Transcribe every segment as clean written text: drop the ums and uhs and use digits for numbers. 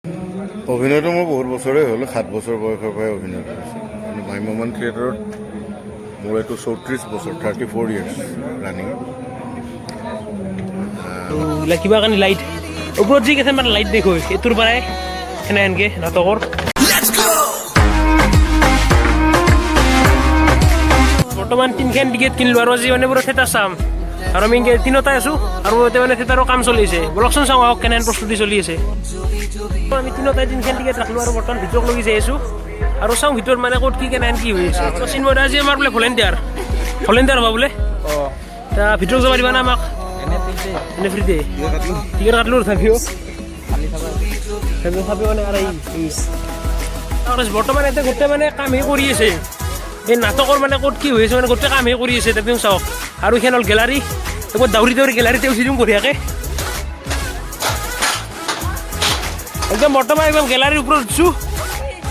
অভিনয়টো মোৰ বহুত বছৰেই হ'ল, 7 বছৰ বয়সৰ পৰাই অভিনয় কৰিছোঁ। মানে ভ্ৰাম্যমান থিয়েটাৰত মোৰ এইটো 34 বছৰ, 34 ইয়াৰ্ছ ৰানিং। এইবিলাক কিবা কাৰণে লাইট ওপৰত যি কেইটামান লাইট দেখো, এইটোৰ পৰাই সেনে সেনকে নাটকৰ। বৰ্তমান তিনখন টিকেট কিনিলো আৰু আজি মানে পুৰা থিয়েটাৰ চাম। আৰু আমি ইনকে তিনিওটাই আছো আৰু এতিয়া মানে থিয়েটাৰৰ কাম চলি আছে। বলকচোন চাওঁ আহক কেনেহেন প্ৰস্তুতি চলি আছে। আমি তিনিওটাই তিনখন টিকেট ৰাখিলো আৰু বৰ্তমান ভিতৰত লগি যাই আছো আৰু চাওঁ ভিতৰত মানে ক'ত কি কেনেহেন কি হৈ আছে। চিন্ময় আজি আমাৰ বোলে ভলেণ্টিয়াৰ, ভলেণ্টিয়াৰ হ'বা বোলে। তা ভিতৰত যাব দিবা না আমাক? এনে ফ্ৰীতে টিকেট কাটলো। তথাপিও তথাপিও মানে আৰু আৰু বৰ্তমান ইয়াতে গোটেই মানে কামহে কৰি আছে। এই নাটকৰ মানে ক'ত কি হৈ আছে, মানে গোটেই কামহে কৰি আছে। তাতে চাওক। আৰু এইখন হ'ল গেলাৰী। একবাৰ দাউৰি দাউৰি গেলাৰীতে উঠি দিওঁ বঢ়িয়াকে। একদম বৰ্তমান একদম গেলাৰীৰ ওপৰত উঠছোঁ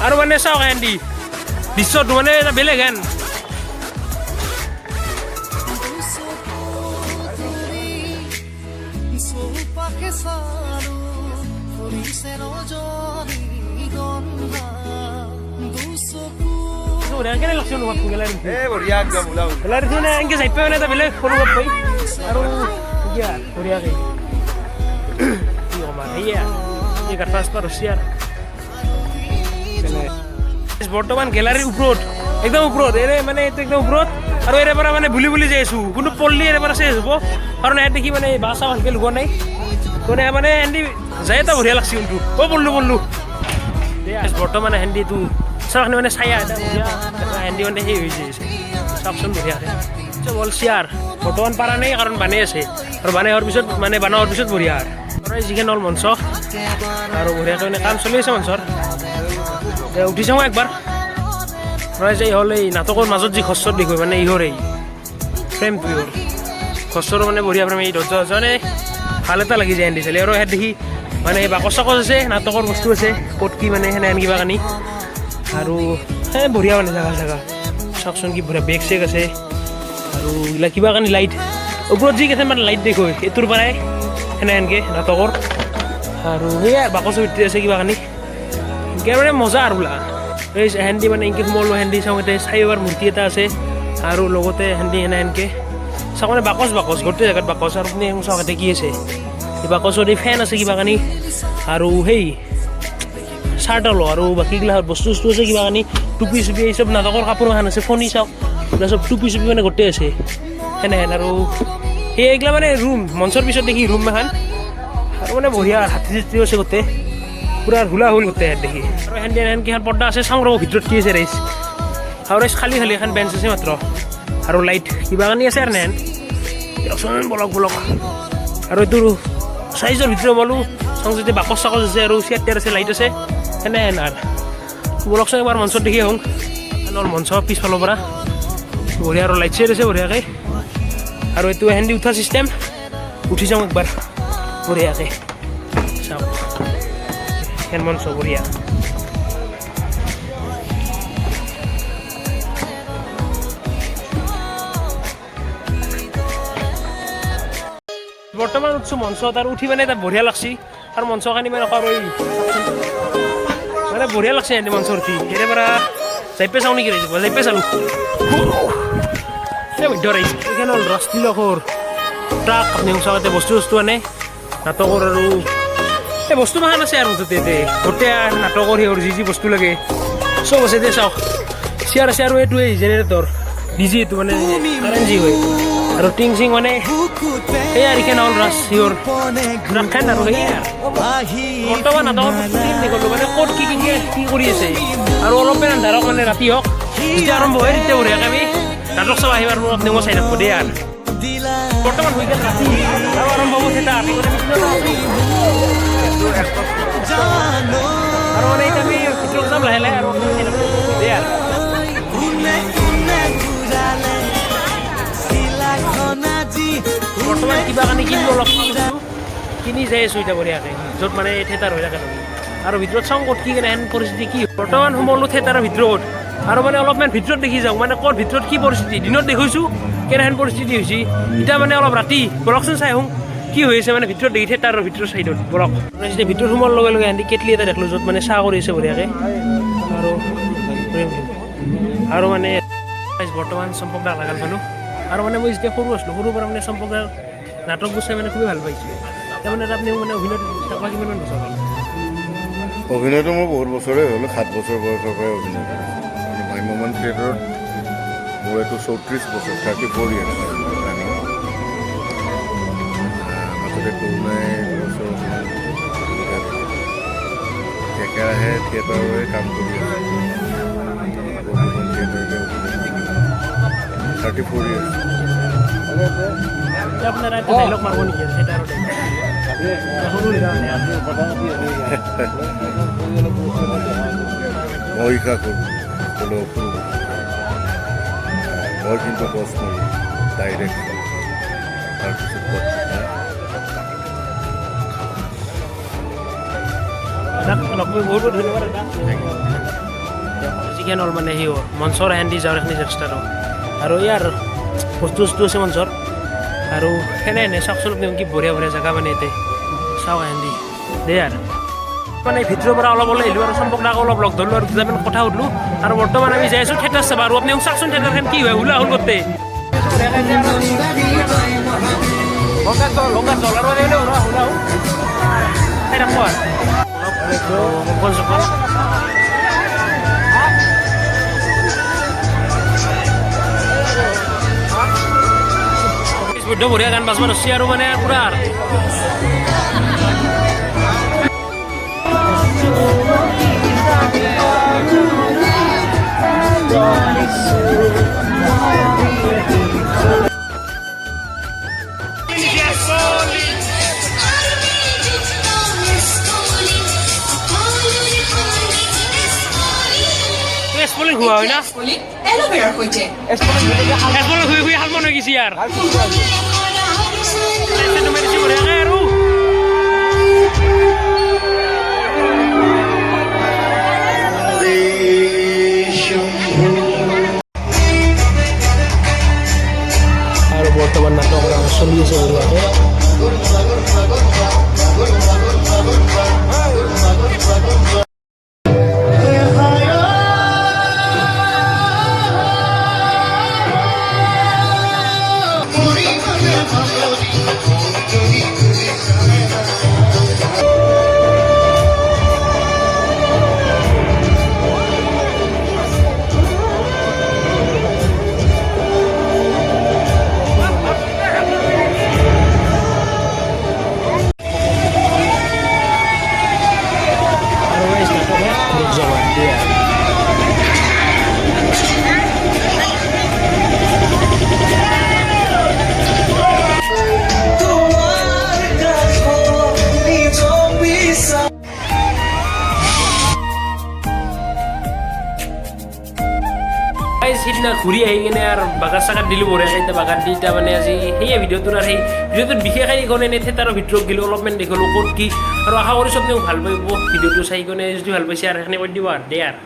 আৰু মানে চাওক হেন্দি দৃশ্যটো মানে এটা বেলেগ হেন। চৌপাশে চালো ফুলিছে ৰজনীগন্ধা দুচকু। বঢ়িয়া কেনে লাগছে অনুভৱটো গেলাৰীত? বঢ়িয়া একদম, ওলাও। গেলাৰীত মানে এনেকে যাই পাই মানে এটা বেলেগ অনুভৱ পাই আৰু এতিয়া বঢ়িয়াকে কি ক'ম আৰু, সেয়া এই গাঁঠা ৰাস্তা ৰছী। আৰু বৰ্তমান গেলাৰীৰ ওপৰত, একদম ওপৰত এৰে মানে এইটো একদম ওপৰত আৰু এৰে পৰা মানে বুলি বুলি যাই আছো। কিন্তু পল্লী এৰে পৰা চেচ হ'ব, কাৰণ ইয়াত দেখি মানে বাছ চাহ ভালকে লগোৱা নাই। মানে মানে হেন্দি যাই এটা বঢ়িয়া লাগছে। কিন্তু অ' পল্লু পল্লু বৰ্তমান হেন্দিটো চাওকনি মানে ছায়া এটা বঢ়িয়া হেন্দি মানে সেই হৈ যাইছে। চাওকচোন বঢ়িয়াকে চব অল চেয়াৰ বৰ্তমান পাৰা নাই, কাৰণ বানে আছে আৰু বানে হোৱাৰ পিছত মানে বানা হোৱাৰ পিছত বঢ়িয়া। আৰু এই যিখন হ'ল মঞ্চ আৰু বঢ়িয়াকৈ মানে কাম চলি আছে মঞ্চৰ। উঠি চাওঁ একবাৰ ৰাইজ। এই হ'ল এই নাটকৰ মাজত যি খচৰ দেখো মানে ইহৰ এই ফ্ৰেমটো, ইহৰ খচৰো মানে বঢ়িয়া ফ্ৰেম। এই দৰ্জা মানে ভাল এটা লাগি যায় হেন্দি চালি। আৰু ইয়াত দেখি মানে বাকচ চাকচ আছে, নাটকৰ বস্তু আছে, ক'ত কি মানে সেনে কিবা কানি আৰু সেই বঢ়িয়া মানে জাগা জাগা চাওকচোন কি বঢ়িয়া বেগ চেগ আছে। আৰু এইবিলাক কিবা কানি লাইট ওপৰত যি কেইটামান লাইট দেখো, এইটোৰ পৰাই সেনে সেনকে নাটকৰ। আৰু সেয়াই বাকচৰ ভিতৰত আছে কিবা কানি, এনেকে মানে মজা। আৰু বোলা এই হেন্দি মানে এনেকে সোমালো, হেন্দি চাওঁ ইয়াতে চাইবাৰ মূৰ্তি এটা আছে আৰু লগতে হেন্দি এনে সেনকে চাওঁ মানে বাকচ বাকচ গোটেই জেগাত বাকচ। আৰু আপুনি চাওক ইয়াতে কি আছে, এই বাকচত এই ফেন আছে কিবা কানি আৰু সেই চাৰ্ট ল আৰু বাকীগিলা বস্তু চস্তু আছে কিবা কানি, টুপি চুপি, এই চব নাটকৰ কাপোৰ এখন আছে, ফণি চাওক, এইগিলা চব টুপি চুপি মানে গোটেই আছে সেনেহেন। আৰু সেই এইগিলা মানে ৰুম, মঞ্চৰ পিছত দেখি ৰুম এখন আৰু মানে বঢ়িয়া হাতী চাথীও আছে, গোটেই পুৰা হুলা হুল গোটেই ইয়াত দেখি। আৰু সেন সেন কেইখন পৰ্দা আছে, চাওঁ ৰ'ব ভিতৰত কি আছে ৰাইজ। আৰু ৰাইজ খালী খালী এখন বেঞ্চ আছে মাত্ৰ আৰু লাইট কিবা কানি আছে আৰু নেহেন। দিয়কচোন বলক বলক। আৰু এইটো চাইজৰ ভিতৰত বোলো চাওঁ যেতিয়া বাকচ চাকচ আছে আৰু চেয়াৰ টেয়াৰ আছে, লাইট আছে সেনেহেন। আৰু বলকচোন এবাৰ মঞ্চত দেখি আহোঁ। এখন মঞ্চ পিছফালৰ পৰা বঢ়িয়া আৰু লাইট চাইট আছে বঢ়িয়াকৈ। আৰু এইটো হেন্দি উঠা চিষ্টেম, উঠি যাওঁ একবাৰ বঢ়িয়াকৈ। চাওক এখন মঞ্চ বঢ়িয়া। বৰ্তমান উঠছো মঞ্চত আৰু উঠি মানে এটা বঢ়িয়া লাগছি। আৰু মঞ্চখানি মানে এই মানে বঢ়িয়া লাগছে এনে মঞ্চত উঠি। ইয়াৰে পৰা যাইপে চাওঁ নেকি ৰাইজ, যাইপে চালো। এই বৈদ্য ৰাইজ, এইখন হ'ল ৰাজতিলকৰ ট্ৰাক। আপুনি চাওঁতে বস্তু চস্তু আনে নাটকৰ আৰু এই বস্তু মাখান আছে। আৰু মুঠতে ইয়াতে গোটেই নাটকৰ সেইৰ যি যি বস্তু লাগে চব আছে। দে চাওক চেয়াৰ আছে। আৰু এইটো এই জেনেৰেটৰ ডিজি, এইটো মানে কাৰেণ্ট যি হয় আৰু টিং চিং মানে সেই আৰু এইখন হ'ল ৰাজ সিয়ৰ ট্ৰাকখন। আৰু সেই আৰু বৰ্তমান নাটকৰ প্ৰস্তুতি গ'লো মানে ক'ত কি কি কি কৰি আছে। আৰু অলপমান আন্ধাৰক মানে ৰাতি হওক, যেতিয়া আৰম্ভ হয় তেতিয়া বঢ়িয়াকৈ আমি নাটক চাব আহিম আৰু আপুনি মই চাই থাকোঁ দেই। আৰু বৰ্তমান হৈ গ'ল ৰাতি আৰু আৰম্ভ হ'ব থিয়েটাৰ। আৰু মানে এতিয়া আমি ভিতৰত যাম লাহে লাহে আৰু চাই থাকোঁ দেই। আৰু বৰ্তমান কিবা কানি কিনিব অলপ কিনি যাই আছোঁ এতিয়া বঢ়িয়াকৈ, য'ত মানে থিয়েটাৰ হৈ থাকে। আৰু ভিতৰত চাওঁ ক'ত কি কেনেহেন পৰিস্থিতি কি। বৰ্তমান সোমালো থিয়েটাৰৰ ভিতৰত আৰু মানে অলপমান ভিতৰত দেখি যাওঁ মানে ক'ত ভিতৰত কি পৰিস্থিতি। দিনত দেখুৱাইছোঁ কেনেহেন পৰিস্থিতি হৈছে, এতিয়া মানে অলপ ৰাতি বলকচোন চাই আহোঁ। কি হৈ আছে মানে ভিতৰত দেখি থিয়েটাৰৰ ভিতৰৰ চাইডত বলক। যেতিয়া ভিতৰত সোমোৱাৰ লগে লগে এহেঁতি কেটলি এটা দেখিলোঁ, য'ত মানে চাহ কৰি আছে বঢ়িয়াকৈ। আৰু আৰু মানে বৰ্তমান চম্পক দাক লাগাল পালোঁ। আৰু মানে মই যেতিয়া সৰু আছিলোঁ, সৰুৰ পৰা মানে চম্পক দাৰ নাটকবোৰ চাই মানে খুবেই ভাল পাইছিলোঁ। তাৰমানে আপুনি মানে অভিনয় থকা কিমানমান বছৰ হ'ল? অভিনয়টো মোৰ বহুত বছৰেই হ'ল। 7 বছৰ বয়সৰ পৰাই অভিনয় কৰিছোঁ। মানে ভ্ৰাম্যমান থিয়েটাৰত মোৰ এইটো 34 বছৰ, 34 ইয়াৰ্ছ ৰানিং। মাজতে কৰোণাই 2 বছৰ অকণমান অসুবিধা দিলে। একেৰাহে থিয়েটাৰৰে কাম কৰি আছোঁ, প্ৰতিখন থিয়েটাৰতে অভিনয় কৰি, 34 ইয়াৰ্ছ। এতিয়া আপোনাৰ এটা ডাইলগ মাৰিব নেকি থিয়েটাৰৰ সৰু? মহিষাসুৰ ক'লে অসুৰ, মই কিন্তু বছ নৰোঁ ডাইৰেক্ট। তাৰপিছত দাদাক লগ পাই বহুত বহুত ধন্যবাদ দাদা। যিখন হ'ল মানে সেই মঞ্চৰ হেন্দি যাৱাৰ এখিনি চেষ্টাটো আৰু ইয়াৰ বস্তু বস্তু আছে মঞ্চৰ। আৰু সেনে সেনে চাওকচোন আপুনি, কি বঢ়িয়া বঢ়িয়া জেগা মানে ইয়াতে চাওক হেন্দি দেই। আৰু মানে ভিতৰৰ পৰা অলপ ওলাই আহিলোঁ আৰু চম্পক দাক অলপ লগ ধৰিলোঁ আৰু দুটামান কথা সুধিলোঁ। আৰু বৰ্তমান আমি যাই আছোঁ থিয়েটাৰ চাব। আৰু আপুনি চাওকচোন থিয়েটাৰখন কি হয়, হুলা হুল গোটেই গংগা জল। আৰু হুলা হুলা হুল চাই থাকোঁ আৰু পপকৰ্ণ চপকৰ্ণ। বৈদ্য বঢ়িয়া গান বাজব ধৰছি আৰু মানে পুৰা আৰু এছপলিন খোৱা হয় না? এলোভেৰাৰ সৈতে। এছপলিন খুই খুই শালমন হৈ গৈছে আৰু মেৰিছে বঢ়িয়াকে আৰু। আৰু বৰ্তমান নাটক চলি আছে বঢ়িয়াকে। আৰু এই নাটক ঘৰত যাব দিয়ে। তোমাৰ কাষত নিজ বিচা এই সিদিনা ঘূৰি আহি কিনে আৰু বাগাৰ চাগাৰ দিলোঁ বঢ়িয়াকৈ। এতিয়া বাগাৰ দি এতিয়া মানে আজি সেয়ে ভিডিঅ'টোৰ আৰু সেই ভিডিঅ'টোত বিশেষ হেৰি কাৰণে এনেই থিয়েটাৰৰ ভিতৰত গ'লোঁ, অলপমান দেখিলোঁ ক'ত কি। আৰু আশা কৰিছোঁ আপুনি ভাল পাব ভিডিঅ'টো চাই কিনে। যদি ভাল পাইছে আৰু সেইখিনি কৰি দিব আৰু দে আৰু।